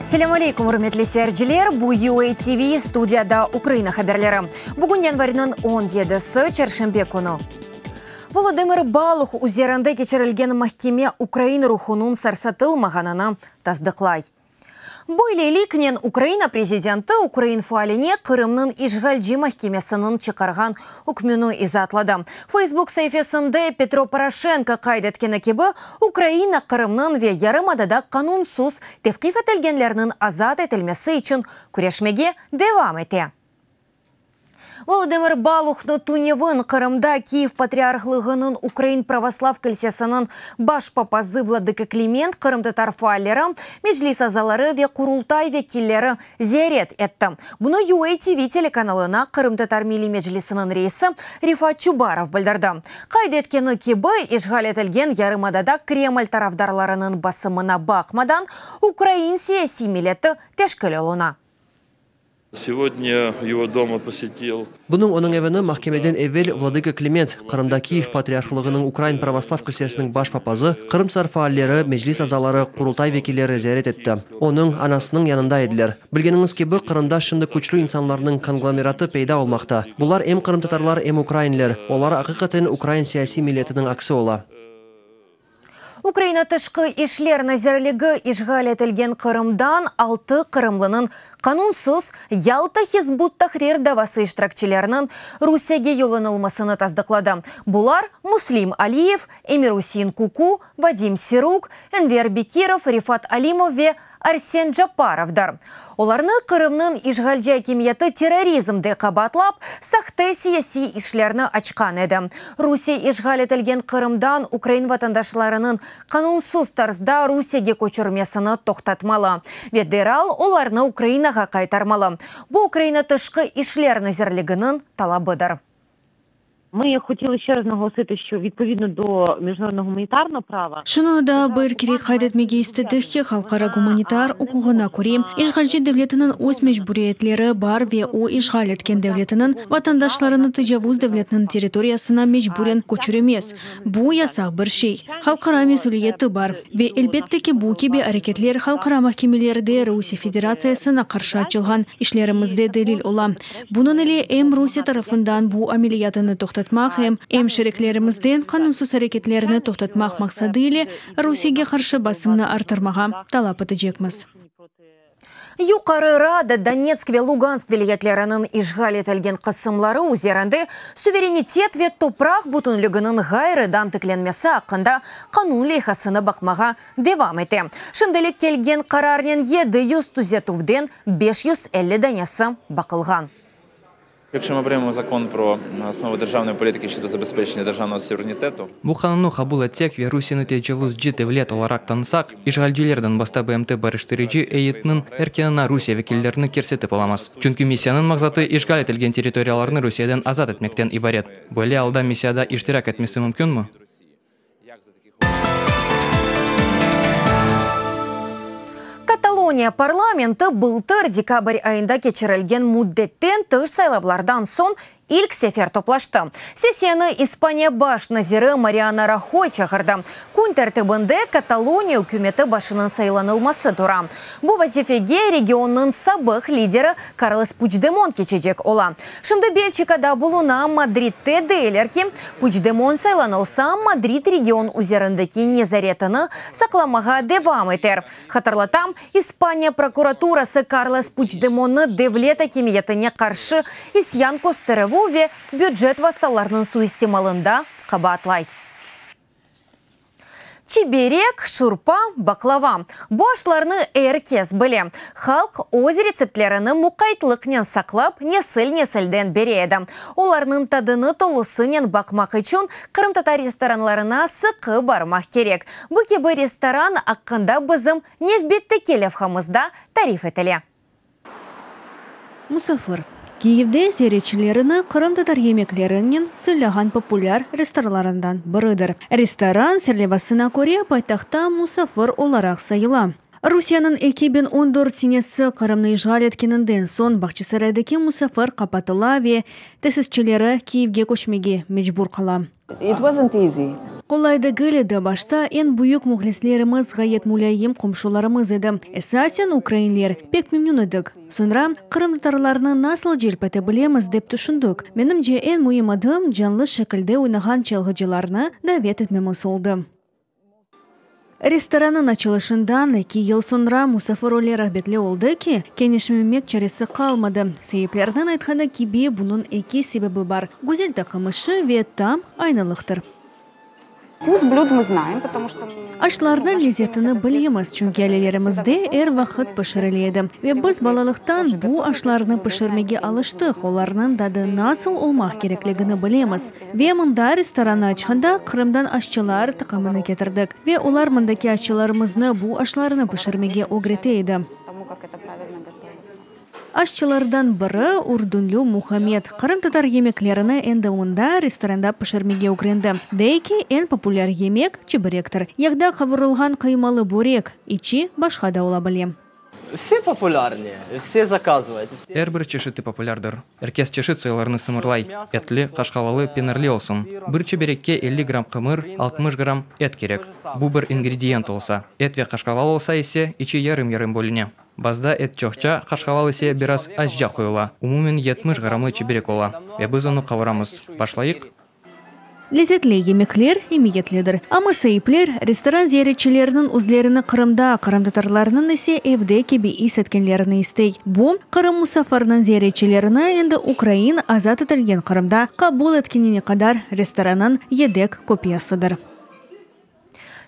Selâm aleyküm, ürmetli seyirciler! Bu UA TV, studiyada Ukraina haberleri. Bugün yanvarniñ 17-si, çarşenbe künü. Volodımır Baluh üzerinde keçirilgen mahkeme ukrain ruhunıñ sarsatılmağanını tasdıqlay. Böyleliknen, Ukraina prezidenti ukrain faaline Qırımnıñ işğalci mahkemesiniñ çıqarğan ükmüni izaatladı. Facebook saifesinde Petro Poroşenko qayd etkeni kibi, Ukraina Qırımnıñ ve yarımadada qanunsız tevqif etilgenlerniñ azat etilmesi içün küreşmege devam ete. Volodımır Baluhnı tünevin Qırımda Kiyev Patriarhlığınıñ Ukrain Pravoslav Kilsesiniñ baş papazı Vladıka Kliment, qırımtatar faalleri, Meclis azaları ve Qurultay vekilleri ziyaret etti. Bunı UA TV telekanalına Qırımtatar Milliy Meclisiniñ reisi Refat Çubarov bildirdi. Qayd etkeni kibi, işğal etilgen yarımadada Kreml tarafdarlarınıñ basımına baqmadan, ukrain siyasiy milleti teşkil oluna. Segodnâ ego doma posetil. Bunıñ onıñ evini mahkemeden evel Vladıka Kliment, Qırımda Kiyev Patriarhlığınıñ Ukrain Pravoslav Kilsesiniñ baş papazı, qırımtatar faalleri, Meclis azaları, Qurultay vekilleri ziyaret etti. Onıñ, anasınıñ yanında ediler. Bilgeniñiz kibi, Qırımda şimdi küçlü insanlarnıñ konglomeratı peyda olmaqta. Bular em qırımtatarlar, em ukrainler. Olar aqiqaten ukrain siyasiy milletiniñ aksi ola. Ukraina Tışqı işler nazirligi işğal etilgen Qırımdan altı qırımlınıñ qanunsız Yalta Hizb ut-Tahrir davası iştirakçileriniñ Rusiyege yollanılmasını tasdıqladı. Bular, Muslim Aliyev, Emir-Usein Kuku, Vadim Siruk, Enver Bekirov, Refat Alimov ve Arsen Capparovdır. Olarnı Qırımnıñ işğalci akimiyeti terrorizmde qabaatlap, sahte siyasiy işlerni açqan edi. Rusiye işğal etilgen Qırımdan ukrain vatandaşlarınıñ qanunsız tarzda Rusiyege köçürmesini toqtatmalı ve deral olarnı Ukrainağa qaytarmalı. Bu Ukraina Tışqı işler nazirliginiñ talabıdır. Mı hotili şçe raz naголосити, şço vidpovidno do mijnarодного гуманітарного права. Şunı daa bir kere qayd etmege istedik ki, halqara gumanitar uquğına köre, işğalci devletiniñ öz mecburiyetleri bar ve o işğal etken devletiniñ vatandaşlarını tecavuz devletiniñ territoriyasına mecburen köçüremez. Bu yasaq bir şey. Halqara mesüliyeti bar. Ve elbette ki, bu kibi areketler halqara mahkemelerde Rusiye Federatsiyasına qarşı açılğan işlerimizde delil ola. Bunıñ ile em Rusiye tarafından bu ameliyatını toqtatmaq, em em şeriklerimizden qanunsız areketlerini toqtatmaq maqsadı ile Rusiyege qarşı basımnı arttırmağa talap etecekmiz. Yuqarı Rada Donetsk ve Lugansk vilâyetleriniñ işğal etilgen qısımları üzerinde suverenitet ve topraq bütünliginiñ ğayrıdan tiklenmesi aqqında qanun leyhasını baqmağa devam ete. Şimdilik kelgen qararnen 700 tüzetüvden 550 danesi baqılğan. Якщо ми приймемо закон про основи державної політики щодо забезпечення державного суверенітету, Bu qanunnı qabul etsek ve Rusiyeni tecavuzcı devlet olaraq tanısaq, işğalciler Donbassta BMT barıştırıcı eyyetiniñ erkânına Rusiye vekillerini kirsetip olamaz. Çünki missiyanıñ maqsatı işğal etilgen territoriyalarnı Rusiyeden azat etmekten ibaret. Böyle alda missiyada iştirak etmesi mümkünmi? Kataloniya parlamenti bıltır dekabr ayında keçirilgen müddetten tış saylavlardan soñ ilk sefer toplaştı. Sessiyanı İspaniya baş naziri Mariano Rahoy çağırdı. Kün tertibinde Kataloniya ükümeti başınıñ saylanılması tura. Bu vazifege regionnıñ sabıq lideri Karles Puçdemon keçecek ola. Şimdi Belçikada buluna, Madridde deyler ki, Puçdemon saylanılsa, Madrid region üzerindeki nezaretini saqlamağa devam eter. Hatırlatam, İspaniya prokuraturası Karles Puçdemonnı devlet akimiyetine qarşı isyan kösterüvi ve bücet vastalarınıñ suistimalında qabaatlay. Çiberek, şurpa, baqlava. Bu aşlarnı er kes bile. Halq öz retseptlerini muqaytlıqnen saqlap, nesil-nesilden bere edi. Olarnıñ tadını tolusınen baqmaq içün qırımtatar restoranlarına sıqı barmaq kerek. Bu kibi restoran aqqında bizim nevbetteki levhamızda tarif etile. Musafir, Kiyevde ziyaretçilerini qırımtatar yemeklerinen sıylağan populâr restoranlarından biridir. Restoran, serlevasına köre, paytahtta musafir olaraq sayıla. Rusiyeniñ 2014 senesi Qırımnı işğal etkeninden soñ Bağçasaraydaki musafir qapatıla ve tesisçileri Kiyevge köçmege mecbur qala. It wasn't easy. Qolay degil edi. Başta eñ büyük mühlislerimiz ğayet mulâyim qomşularımız edi, esasen ukrainler. Pek memnün edik. Soñra, qırımtatarlarnı nasıl celp ete bilemiz, dep tüşündik. Menimce, eñ müim adım, canlı şekilde oynağan çalğıcılarnı davet etmemiz oldı. Restorannıñ açılışından eki yıl soñra musafir öyle rağbetli oldı ki, kenişmemek çaresi qalmadı. Saiplerniñ aytqanı kibi, bunıñ eki sebebi bar, güzel taqım işi ve tam aynılıqtır. Vkus blüd mı znaem, potomu çto. Aşlarnıñ lezetini bilemiz, çünki ailelerimizde er vaqıt pişirile edi. Ve biz balalıqtan bu aşlarnı pişirmege alıştıq, olarnıñ tadı nasıl olmaq kerekligini bilemiz. Ve mında restorannı açqanda Qırımdan aşçılar taqımını ketirdik. Ve olar mındaki aşçılarımıznı bu aşlarnı pişirmege ögrete edi. Aşçılardan biri, urdunlu Muhammed, qırımtatar yemeklerini endi mında, restoranda pişirmege ögrendi. Dey ki, eñ populâr yemek, çiberektir. Yağda qavurılğan qıymalı börek, içi başqa da ola bile. Vse populârni, vse zakazıvayt, vse. Er bir çeşiti populârdır. Er kes çeşit soylarını sımarlay, etli, qaşqavalı, penirli olsun. Bir çiberekke 50 gramm qımır, 60 gramm et kerek. Bu bir ingrediyent olsa. Et ve qaşqaval olsa ise, içi yarım-yarım bölüne. Bazıda et çoqça, qaşqaval ise biraz azca qoyula. Umumen 70 grammlı çiberek ola. Ve biz onı qavuramız. Başlayıq. Lezetli yemekler emiyetlidir. Amma saipler, restoran ziyaretçileriniñ özlerini Qırımda, qırımtatarlarnıñ ise evde kibi is etkenlerini istey. Bu, Qırım musafiriniñ ziyaretçilerini endi ukrain azat etilgen Qırımda qabul etkenine qadar restorannıñ yedek kopiyasıdır.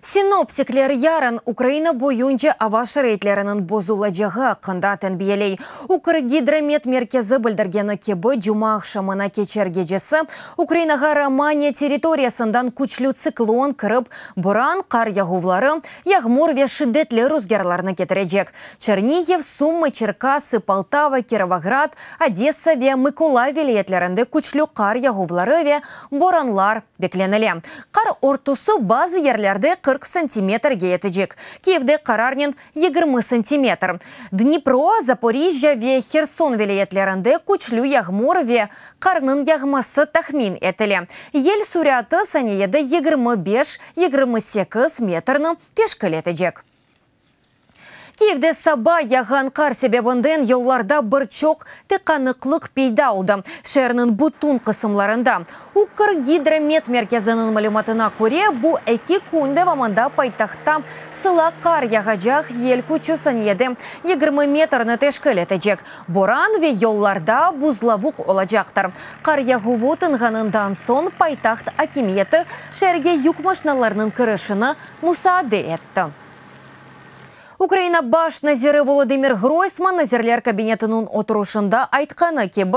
Sinoptikler yarın Ukraina boyunca ava şaraitleriniñ bozulacağı aqqında tenbiyeley. Ukrgidromet merkezi bildirgeni kibi, cumaaqşamına keçer gecesi Ukrainağa Romaniya territoriyasından küçlü tsiklon kirip, boran, qar yağuvları, yağmur ve şiddetli ruzgârlarnı ketirecek. Çernihiv, Sumı, Çerkası, Poltava, Kirovograd, Odessa ve Mıkolayiv vilâyetlerinde küçlü qar yağuvları ve boranlar beklenile. Qar örtüsi bazı yerlerde 40 santimetrge yetecek, Kiyevde qararnen 20 santimetr. Dnipro, Zaporijjâ ve Herson vilâyetlerinde küçlü yağmur ve qarnıñ yağması tahmin etile. Yel süratı saniyede 25, 28 metrni teşkil etecek. Kiyevde saba yağğan qar sebebinden yollarda bir çoq tıqanıqlıq peyda oldı. Şeerniñ bütün qısımlarında. Ukrgidromet merkeziniñ malümatına köre, bu eki kün devamında paytahtta sılaq qar yağacaq, yel küçü saniyede 20 metrni teşkil etecek, boran ve yollarda buzlavuq olacaqtır. Qar yağuvı tınğanından soñ paytaht akimiyeti şeerge yük maşinalarınıñ kirişini musaade etti. Ukraina baş naziri Volodımır Groysman Nazirler Kabinetiniñ oturışında aytqanı kibi,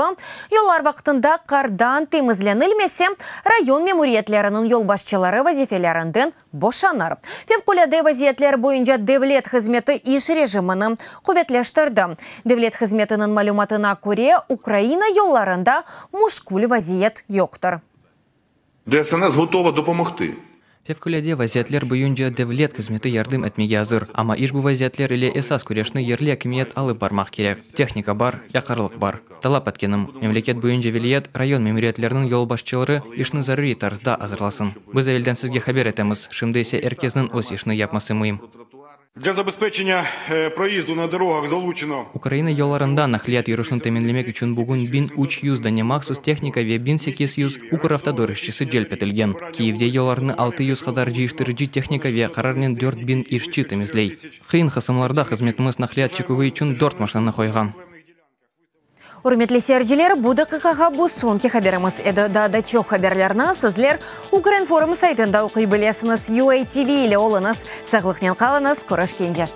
yollar vaqtında qardan temizlenilmese, rayon memuriyetleriniñ yolbaşçıları vazifelerinden boşanır. Fevqulâde vaziyetler boyunca devlet hızmeti iş rejimini quvetleştirdi. Devlet hızmetiniñ malümatına köre, Ukraina yollarında muşkül vaziyet yoqtır. DSNS gotova dopomogti. Fevqulâde vaziyetler boyunca devlet hızmeti yardım etmege azır, amma işbu vaziyetler ile esas küreşni yerli akimiyet alıp barmaq kerek. Tehnika bar, yaqarlıq bar. Talap etkenim, memleket boyunca vilâyet, rayon memuriyetleriniñ yolbaşçıları işni zaruriy tarzda azırlasın. Biz evelden sizge haber etemiz, şimdi ise er kesniñ öz işini yapması müim. Для забезпечення проїзду на дорогах залучено. Ukraina yollarında naqliyat yürüşini teminlemek içün bugün 1300 dane mahsus tehnika ve 1800 Ukravtodor işçisi celp etilgen. Kiyevde yollarnı 600 qadar cıyıştırıcı tehnika ve qararnen 4000 işçi temizley. Qıyın qısımlarda hızmetimiz naqliyat çeküvi içün dört maşinanı qoyğan. Ürmetli seyirciler, bu daqiqağa bu soñki haberimiz edi. Daa da çoq haberlerni sizler Ukrinform saytında oquy bilesiñiz. UATV ile oluñız, sağlıqnen qalıñız, körüşkence.